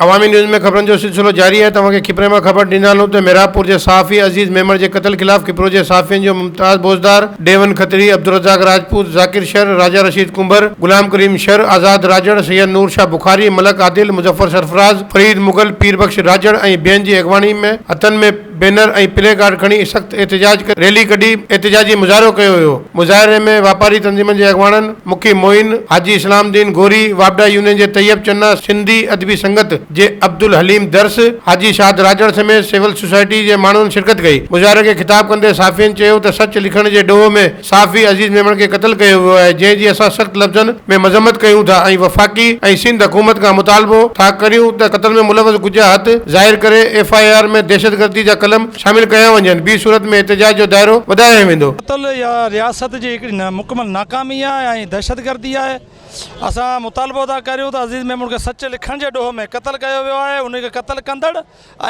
عوامي news ۾ خبرن جو سلسلو جاري آهي توهان کي کپري مان خبر ڏيندا هلون ته محرابپور جي صحافي عزيز ميمڻ جي قتل خلاف کپرو جي صحافين جو ممتاز بوزدار، ڊيون کتري، عبدالرزاق راجپوت، ذاڪر شر، راجا رشيد ڪنڀر، غلام ڪريم شر، آزاد راڄڙ، سيد نور شاهه بخاري، ملڪ عادل، مظفر سرفراز، فريد مغل، پير بخش راڄڙ ۽ ٻين جي اڳواڻي ۾ هٿن ۾ بينر ۽ پلي ڪارڊ کڻي سخت احتجاج ڪري ريلي ڪڍي احتجاجي مظاهرو ڪيو ويو. مظاهري ۾ واپاري تنظيمن جي اڳواڻن مکي معين، حاجي اسلام الدين غوري، واپڊا يونين جي طيب چنا، سنڌي ادبي سنگت جي عبدالحليم درس، حاجي شاد راڄڙ سميت سول سوسائٽي جي ماڻهن شرڪت ڪئي. مظاهري کي خطاب ڪندي صحافين چيو ته سچ لکڻ جي ڏوهه ۾ صحافي عزيز ميمڻ کي قتل ڪيو ويو آهي جنهن جي اسان سخت لفظن ۾ مذمت ڪيون ٿا ۽ وفاقي ۽ سنڌ حڪومت کان مطالبو ٿا ڪريون ته قتل ۾ ملوث ڳجها هٿ ظاهر ڪري ايف I R ۾ دهشتگردي جا قلم شامل ڪيا وڃن ٻي صورت ۾ احتجاج جو دائرو وڌايو ويندو. قتل يا رياست جي هڪڙي مڪمل ناڪامي آهي ۽ دهشتگردي آهي اسان مطالبو ٿا ڪريون ته عزيز ميمڻ کي سچ لکڻ جي ڏوهه ۾ قتل ڪيو ويو آهي ان کي قتل ڪندڙ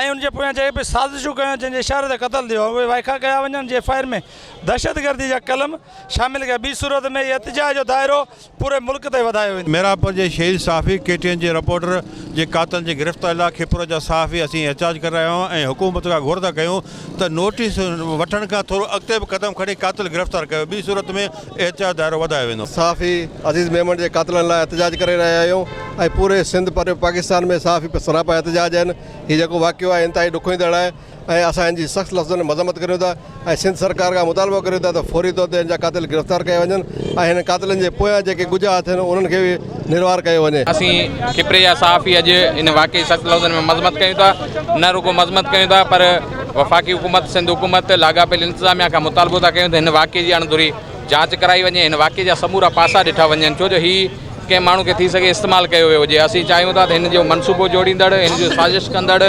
۽ ان جي پويان جيڪي به سازشون ڪيون جن جي اشاري تي قتل ٿيو اهي وائکا ڪيا وڃن جي ايف I R ۾ دهشتگردي جا قلم شامل ڪيا ٻي صورت ۾ هي احتجاج جو دائرو پوري ملڪ تائين وڌايو ويندو. ميرانپور جي شهيد صحافي ڪي ٽي اين جي رپورٽر جي قاتلن جي گرفتاري لاء کپرو جا صحافي اسين احتجاج ڪري رهيا آهيون ۽ حڪومت کان گهر ٿا ڪيون ته نوٽيس وٺڻ کان ٿورو اڳتي به قدم کڻي قاتل گرفتار ڪيو ٻي صورت ۾ احتجاج دائرو وڌايو ويندو. صحافي عزيز ميمڻ جي قاتلن لاء احتجاج ڪري رهيا آهيون ۽ پوري سنڌ پري پاڪستان ۾ صحافي سراپا احتجاج آهن هي جيڪو واقعو آهي انتهائي ڏکوئيندڙ آهي ۽ اسان هن جي سخت لفظن ۾ مذمت ڪريون ٿا ۽ سنڌ سرڪار کان مطالبو ڪريون ٿا ته فوري طور تي هن جا قاتل گرفتار ڪيا وڃن ۽ هنن قاتلن جي پويان جيڪي ڳجها هٿ آهن انهن کي به نروار ڪيو وڃي. اسين کپري جا صحافي اڄ ان واقعي جي سخت لفظن ۾ مذمت ڪيون ٿا نه رڳو مذمت ڪيون ٿا پر وفاقي حڪومت، سنڌ حڪومت، لاڳاپيل انتظاميا کان مطالبو ٿا ڪيون ته هن واقعي جي اڻڌري جاچ ڪرائي وڃي، هن واقعي جا سمورا پاسا ڏٺا وڃن، ڇو جو هي ڪنهن ماڻهو کي ٿي سگهي استعمال ڪيو ويو هجي، اسين چاهيون ٿا ته هن جو منصوبو جوڙيندڙ، هن جو سازش ڪندڙ،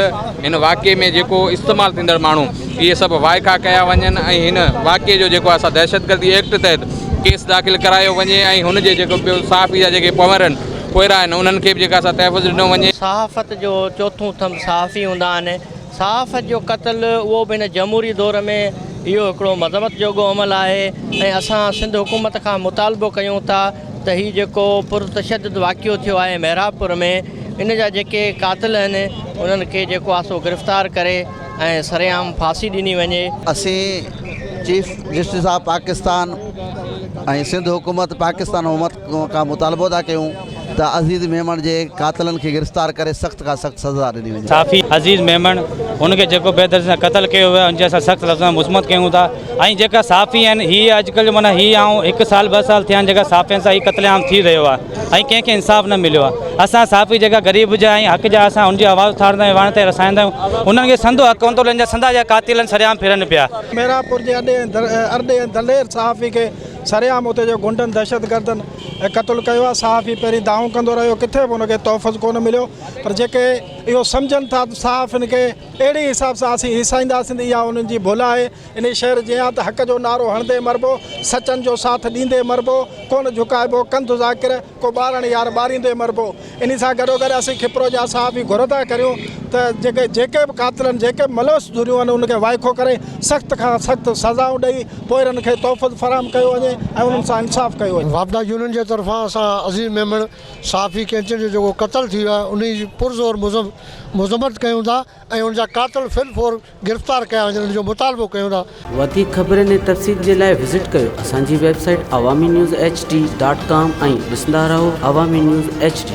هن واقعي ۾ جيڪو استعمال ٿيندڙ ماڻهو اهي سڀ وائکا ڪيا وڃن ۽ هن واقعي جو جيڪو آهي سا دهشتگردي ايڪٽ تحت ڪيس داخل ڪرايو وڃي ۽ هن جي جيڪو ٻيو صحافي جا جيڪي پوئرن پوئرا آهن انهن کي به جيڪا سا تحفظ ڏنو وڃي. صحافت جو چوٿون ٿنڀ صحافي هوندا آهن. صحافت جو قتل اهو به هن جمهوري دور ۾ اهو هڪڙو مذمت جوڳو عمل آهي ۽ اسان سنڌ حڪومت کان مطالبو ڪيون ٿا ته هي جيڪو پرتشدد واقعو ٿيو آهي محرابپور ۾ ان جا جيڪي قاتل آهن انهن کي جيڪو آهي سو گرفتار ڪري ۽ سرعام ڦاسي ڏني وڃي. اسين chief justice of Pakistan ۽ Sindh حڪومت پاڪستان حڪومت کان مطالبو ٿا ڪيون ته عزيز ميمڻ جي قاتلن کي گرفتار ڪري سخت کان سخت سزا ڏني وڃي. صحافي عزيز ميمڻ ان کي جيڪو بيدردي سان قتل ڪيو ويو آهي ان جي اسان سخت لفظن ۾ مذمت ڪيون ٿا ۽ جيڪا صحافي آهن هي اڄڪلهه جو معنيٰ هي آئون هڪ سال ٻه سال ٿيا آهن جيڪا صحافين سان هي قتل عام ٿي رهيو آهي ۽ ڪنهن کي انصاف نه مليو آهي اسان صحافي جيڪا غريب جا ۽ حق جا اسان ان جي آواز اٿارندا آهيون واڻ تائين رسائيندا آهيون انهن کي سندو حق ڪونه ٿو لهن جا سندا جا قاتل آهن سرعام ڦرن پيا. ميرانپور جي اڏي ۽ ارڏي ۽ دلير صحافي کي سرعام اتي جي غنڊن دهشتگردن قتل ڪيو آهي، صحافي پهرين دانهون ڪندو رهيو ڪٿي به ان کي تحفظ ڪونه مليو پر جيڪي اهو سمجهن ٿا ته صحافين کي اهڙي حساب سان اسين هيسائينداسين ته اها انهن جي ڀل آهي، انهي شعر جيان ته حق جو نعرو هڻندي مربو، سچن جو ساٿ ڏيندي مربو، ڪونه جهڪائبو ڪنڌ ذاڪر، ڪو ٻارڻ يار ٻاريندي مربو. انهي سان گڏوگڏ اسين کپرو جا صحافي گهر ٿا ڪريون ته جيڪي جيڪي به قاتلن جيڪي به ملوث ڌريون آهن انهن کي وائکو ڪري سخت کان سخت سزائون ڏئي پوئرن کي تحفظ فراهم ڪيو وڃي ۽ انهن سان انصاف ڪيو وڃي. واپڊا يونين جي طرفان اسان عزيز ميمڻ صحافي ڪينچن جو جيڪو قتل ٿي ويو آهي انهي جي پرزور مذمت ڪيون ٿا ۽ ان جا قاتل في الفور گرفتار ڪيا وڃن ان جو مطالبو ڪيون ٿا. وڌيڪ خبرن ۽ تفصيل جي لاء وزٽ ڪيو اسان جي website Awami news H D dot com ۽ ڏسندا رهو عوامي نيوز ايڇ ڊي.